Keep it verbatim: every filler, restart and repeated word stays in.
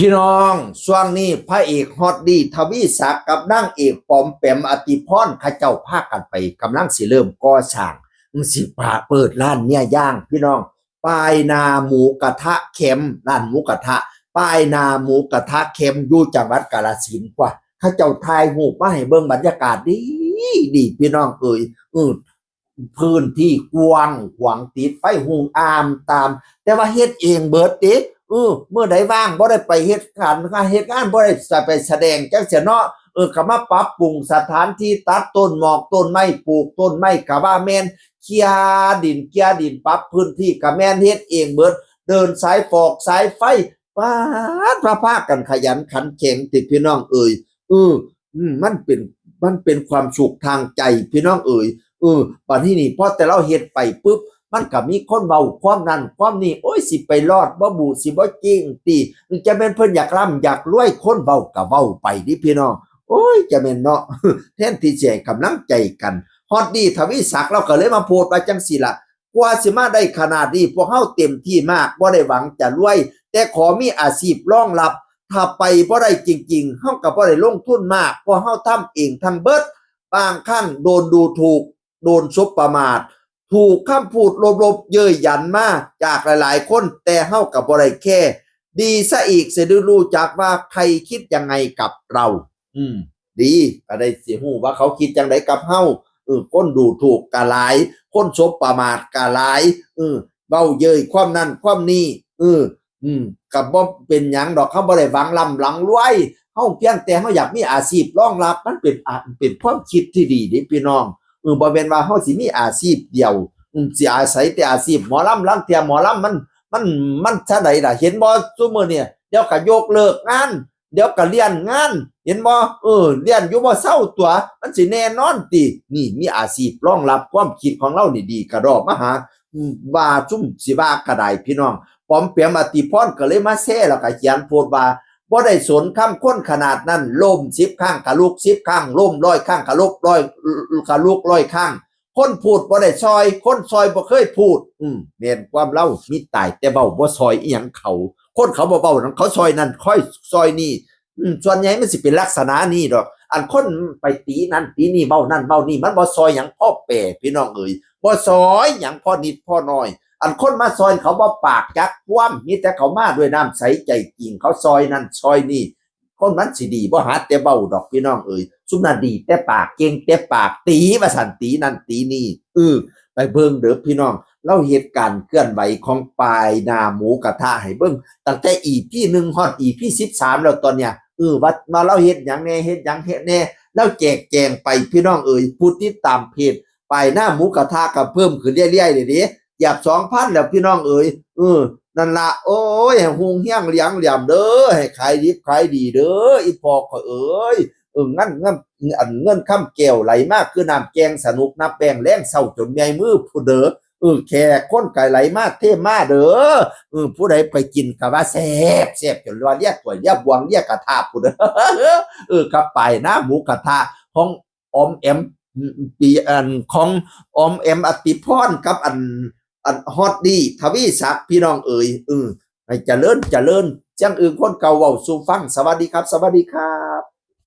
พี่น้อง ช่วงนี้พระเอกฮอดดีทวีศักดิ์กับนางเอกปอมแปมอติพร เขาเจ้าพากันไป กำลังสิเริ่มก่อสร้าง สิปะเปิดร้านเนี่ยย่าง พี่น้อง ปายนาหมูกระทะแคมป์ ร้านหมูกระทะ ปายนาหมูกระทะแคมป์ อยู่จังหวัดกาฬสินธุ์กว่า เขาเจ้าถ่ายรูปมาให้เบิ่ง บรรยากาศดีดี พี่น้องเอ๋ย เออ พื้นที่กว้างขวาง ติดไฟหุงอามตาม แต่ว่าเฮ็ดเองเบิดเด้ เออ เมื่อใดว่างบ่ได้ไปเฮ็ดการเฮ็ดงาน บ่ได้ไปแสดงจังซี้เนาะ เออ ก็มาปรับปรุงสถานที่ ตัดต้นหมากต้นไม้ ปลูกต้นไม้ ก็ว่าแม่น เคลียร์ดิน เคลียร์ดิน ปรับพื้นที่ ก็แม่นเฮ็ดเองเบิด เดินสายฟอกสายไฟ ป๊าด พา พากันขยันขันแข็งติพี่น้องเอ๋ย เออ อืม มันเป็น มันเป็นความสุขทางใจพี่น้องเอ๋ย เออ บัดนี้นี่ พอแต่เราเฮ็ดไปปุ๊บ มันก็มีคนเว้าความนั้นความนี้ โอ้ย สิไปรอดบ่บุ สิบ่เจ๊งติ จะแม่นเพิ่นอยากร่ำอยากรวย คนเว้าก็เว้าไปดิพี่น้อง โอ้ย จะแม่นเนาะ แทนที่สิให้กำลังใจกัน ฮอดดีทวีศักดิ์ เราก็เลยมาโพสต์ว่าจังซี่ล่ะ กว่าสิมาได้ขนาดนี้ พวกเฮาเต็มที่มาก บ่ได้หวังจะรวย แต่ขอมีอาชีพรองรับ ถ้าไปบ่ได้จริงๆ เฮาก็บ่ได้ลงทุนมาก เพราะเฮาทำเองทั้งเบิด บางครั้งโดนดูถูก โดนสบประมาท ถูกคำพูดลบๆ เย้ยหยันมาจากหลายๆ คน แต่เฮาก็บ่ได้แคร์ ดีซะอีก สิได้รู้จักว่าใครคิดยังไงกับเรา อืม ดี ก็ได้สิฮู้ว่าเขาคิดจังใดกับเฮา เออ คนดูถูกก็หลาย คนสบประมาทก็หลาย เออ เว้าเย้ยความนั้นความนี้ เออ อืม ก็บ่เป็นหยังดอก เฮาบ่ได้หวังร่ำหวังรวย เฮาเพียงแต่เฮาอยากมีอาชีพรองรับ มันเป็น อ่ะ เป็นความคิดที่ดีเด้พี่น้อง เออ บ่แม่นว่าเฮาสิมีอาชีพเดียว อืม สิอาศัยแต่อาชีพหมอลำ ลางเทื่อหมอลำมัน มัน มันซะใดล่ะ เห็นบ่ซุมื้อเนี่ย เดี๋ยวก็ยกเลิกงาน เดี๋ยวก็เลื่อนงาน เห็นบ่ เออ เลื่อนอยู่บ่เซาตั๋ว มันสิแน่นอนติ นี่มีอาชีพรองรับ ความคิดของเรานี่ดีกระดอกมาหา อืม ว่าซุ่มสิว่าก็ได้พี่น้อง ปอมแปมอติพรก็เลยมาแชร์ แล้วก็เขียนโพสต์ว่า บ่ได้สนคำคนขนาดนั้น ล้มสิบครั้งก็ลุกสิบครั้ง ล้มร้อยครั้งก็ลุกร้อย ก็ลุกร้อยครั้ง คนพูดบ่ได้ซอย คนซอยบ่เคยพูด อืม แม่นความเล่า มีตายแต่เว้าบ่ซอยอิหยังเขา คนเขาบ่เว้านั้น เขาซอยนั่น ค่อยซอยนี่ อืม ส่วนใหญ่มันสิเป็นลักษณะนี้ดอก อันคนไปตีนั่นตีนี่ เว้านั่นเว้านี่ มันบ่ซอยหยังพ่อแปร พี่น้องเอ๋ย บ่ซอยหยังพ่อนิดพ่อน้อย อันคนมาซอยเขาบ่ปากจักความ มีแต่เขามาด้วยน้ำใสใจจริง เขาซอยนั่นซอยนี่ คนมันสิดีบ่หาแต่เว้าดอกพี่น้องเอ๋ย ซุมนั้นดีแต่ปาก เก่งแต่ปาก ตีว่าซั่น ตีนั่นตีนี่ เออ ไปเบิ่งเด้อพี่น้อง เราเฮ็ดการเคลื่อนไหวของปายนาหมูกระทะให้เบิ่ง ตั้งแต่ อีพี หนึ่ง ฮอด อีพี สิบสาม แล้วตอนเนี้ย เออ ว่า ว่าเราเฮ็ดหยังแน่ เฮ็ดหยังเฮ็ดแน่ เราแจกแจงไปพี่น้องเอ๋ย ผู้ติดตามเพจปายนาหมูกระทะก็เพิ่มขึ้นเรื่อยๆเลยเด้ เกือบ สองพัน แล้วพี่น้องเอ๋ย เออ นั่นละ โอ้ย ให้ฮุงเฮียงเหลียงเหลี่ยมเด้อ ให้ขายดิบขายดีเด้อ อีพ่อข้อยเอ๋ย เออ เงิน เงิน อันเงินคำแก้วไหลมาคือน้ำแกงสนุก นับแบงค์แลงเช้าจนเมื่อยมือพู้นเด้อ เออ แขกคนก็ไหลมาเทมาเด้อ เออ ผู้ใดไปกินก็ว่าแซ่บ แซ่บจนว่าเลียถ้วยเลียบ่วงเลียกระทะพู้นเด้อ เออ กับปายนาหมูกระทะของออมแอม ปี อันของออมแอมอติพรกับอัน อันฮอดดีทวีศักดิ์ พี่น้องเอ๋ย เออ ให้เจริญเจริญ จั่งอื่นคนเก่าเว้าสู่ฟัง สวัสดีครับ สวัสดีครับ